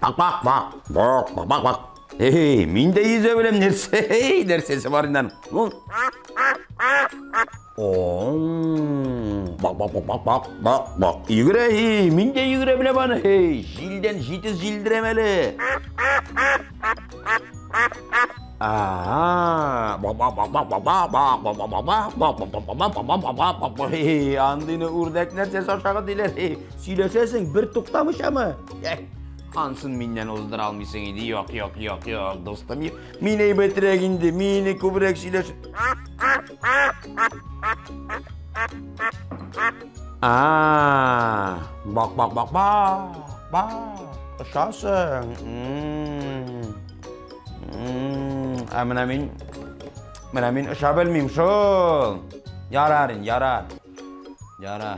Бак, бак, бак, бак, бак, бак, бак. Эй, мин дә йөзә беләм, нәрсә, эй, нәрсәсе бар инде аның? О, бак, бак, бак, бак, бак, бак, бак. Йөгерә, эй, мин дә йөгерә беләм аны, эй, җилдән җитез җилдерәм әле. Ага, бак, бак, бак, бак, бак, бак, бак, бак, бак, бак, бак, бак, бак, бак, бак, бак, бак, бак, бак, эй, андыйны үрдәк нәрсәсе ашаган диләр, эй, сөйләшәсең, бер туктамыйчамы? Ансын миннән уздыра алмыйсың инде. Юк, юк, юк, юк, дустым. Мин әйбәтрәк инде, мине күбрәк сөйләш. А, бак, бак, бак, бак, бак. Ошасың. Ә менә мин, менә мин оша белмим шул. Ярар инде, ярар. Ярар.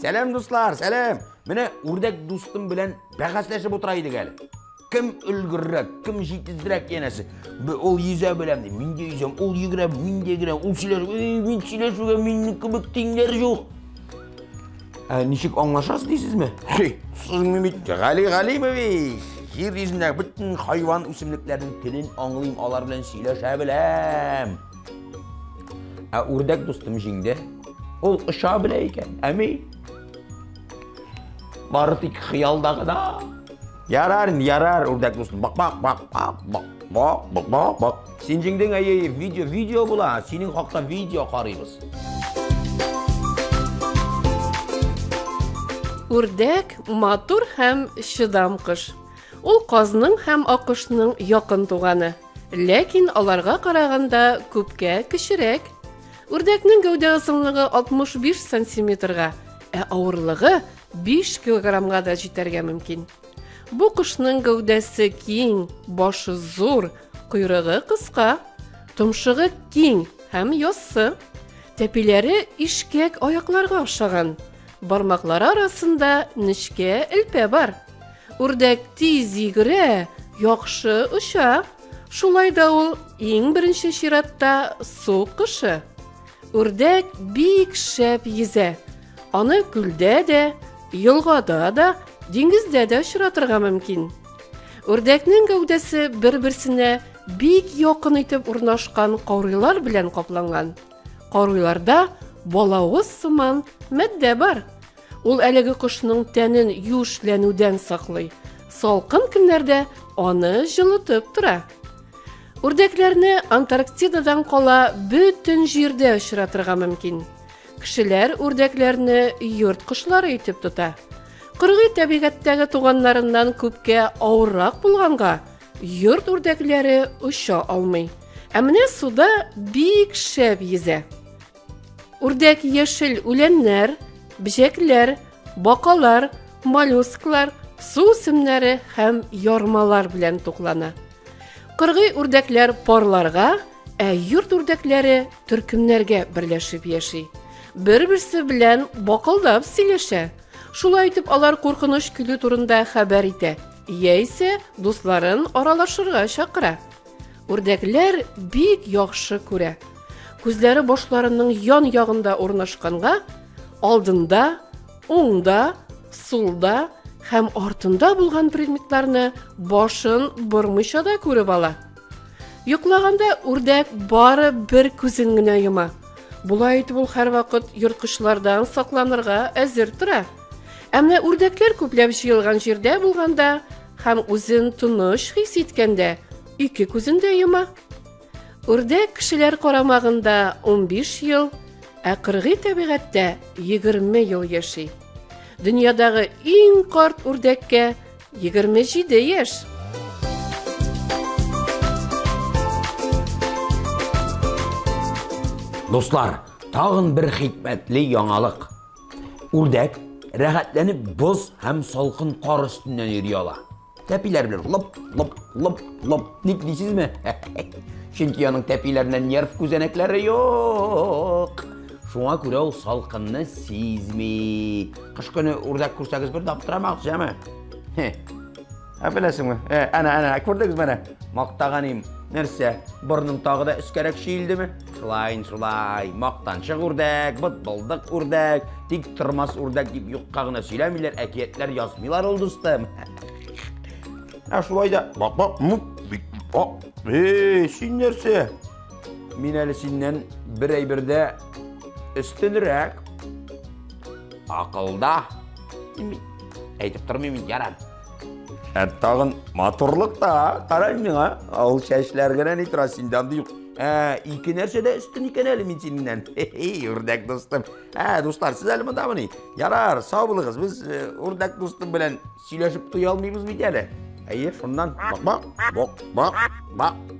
Сәлам, дуслар, сәлам. Менә үрдәк дустым белән бәхәсләшеп утыра идек әле. Кем өлгеррәк, кем җитезрәк янәсе. Ул йөзә беләм ди, мин дә йөзәм, ул йөгерә, мин дә йөгерәм, ул сөйләшә, мин сөйләшүгә минем кебек тиңнәр юк. Ә ничек аңлашасыз дисезме? Сез мин бит Гали Галимович. Җир йөзендәге бөтен хайван үсемлекләрнең телен аңлыйм, алар белән сөйләшә беләм. Ә үрдәк дустым җиңде. Ул оча белә икән. Ә мин бары тик хыялда гына. Ярар, ярар, үрдәк дустым. Бак, бак, бак, бак, бак, бак, бак, бак, бак. Син җиңдең, әйе, видео, видео була. Синең хакта видео карыйбыз. Үрдәк матур һәм чыдам кош. Ул казның һәм аккошның якын туганы. Ләкин аларга караганда күпкә кечерәк. Үрдәкнең гәүдә озынлыгы 65 сантиметрга, ә авырлыгы 5 килограммга да җитәргә мөмкин. Бу кошның гәүдәсе киң, башы зур, койрыгы кыска, томшыгы киң һәм яссы. Тәпиләре ишкәк аякларга охшаган. Бармаклары арасында нечкә элпә бар. Үрдәк тиз йөгерә, яхшы оча. Шулай да ул иң беренче чиратта су кошы. Үрдәк бик шәп йөзә. Аны күлдә дә, елгада да, диңгездә дә очратырга мөмкин. Үрдәкнең гәүдәсе бер-берсенә бик якын итеп урнашкан каурыйлар белән капланган. Каурыйларда балавыз сыман матдә бар. Ул әлеге кошның тәнен юешләнүдән саклый. Салкын көннәрдә аны җылытып тора. Үрдәкләрне Антарктидадан кала бөтен җирдә очратырга мөмкин. Кешеләр үрдәкләрне йорт кошлары итеп тота. Кыргый табигатьтәге туганнарыннан күпкә авыррак булганга, йорт үрдәкләре оча алмый. Ә менә суда бик шәп йөзә. Үрдәк яшел үләннәр, бөҗәкләр, бакалар, моллюсклар, су үсемнәре һәм ярмалар белән туклана. Кыргый үрдәкләр парларга, ә йорт үрдәкләре төркемнәргә берләшеп яши. Бер-берсе белән бакылдап сөйләшә. Шулай итеп алар куркыныч килү турында хәбәр итә, яисә дусларын аралашырга чакыра. Үрдәкләр бик яхшы күрә. Күзләре башларының ян ягында урнашканга, алдында, уңда, сулда һәм артында булган предметларны башын бормыйча да күреп ала. Йоклаганда үрдәк бары бер күзен генә йома. Болай итеп ул һәрвакыт ерткычлардан сакланырга әзер тора. Ә менә үрдәкләр күпләп җыелган җирдә булганда һәм үзен тыныч хис иткәндә ике күзен дә йома. Үрдәк кешеләр карамагында 15 ел, ә кыргый табигатьтә 20 ел яши. Дөньядагы иң карт үрдәккә 27 яшь. Дуслар, тагын бер хикмәтле яңалык. Үрдәк рәхәтләнеп боз һәм салкын кар өстеннән йөри ала. Тәпиләр белән лып, лып, лып, лып. Ник дисезме? Чөнки аның тәпиләренә нерв күзәнәкләре юк. Шуңа күрә ул салкынны сизми. Кыш көне үрдәк күрсәгез бер дә аптырамагыз, яме? Ә беләсеңме? Ә, әнә, әнә, күрдегез менә. Мактаган им. Нәрсә, борның тагы да өскәрәк чөелдеме? Шулай, шулай. Мактанчык үрдәк, бытбылдык үрдәк, тик тормас үрдәк дип юкка гына сөйләмиләр, әкиятләр язмыйлар ул, дустым. Ә шулай да, бак, бак, муп, бик, бак. Эй, син нәрсә? Мин әле синнән бер әйбердә өстенрәк. Акылда. Әйтеп тормыйм инде, ярар. Ә тагын матурлык та, карай миңа. Ул чәчләр генә ни тора, синдә андый юк. Ә, ике нәрсә дә өстен икән әле мин синнән. Хе-хе, үрдәк дустым. Ә, дуслар, сез әле мондамыни? Ярар, сау булыгыз. Без э, үрдәк дустым белән сөйләшеп туя алмыйбыз бит әле. Әйе, шуннан. Бак, бак, бак, бак, бак.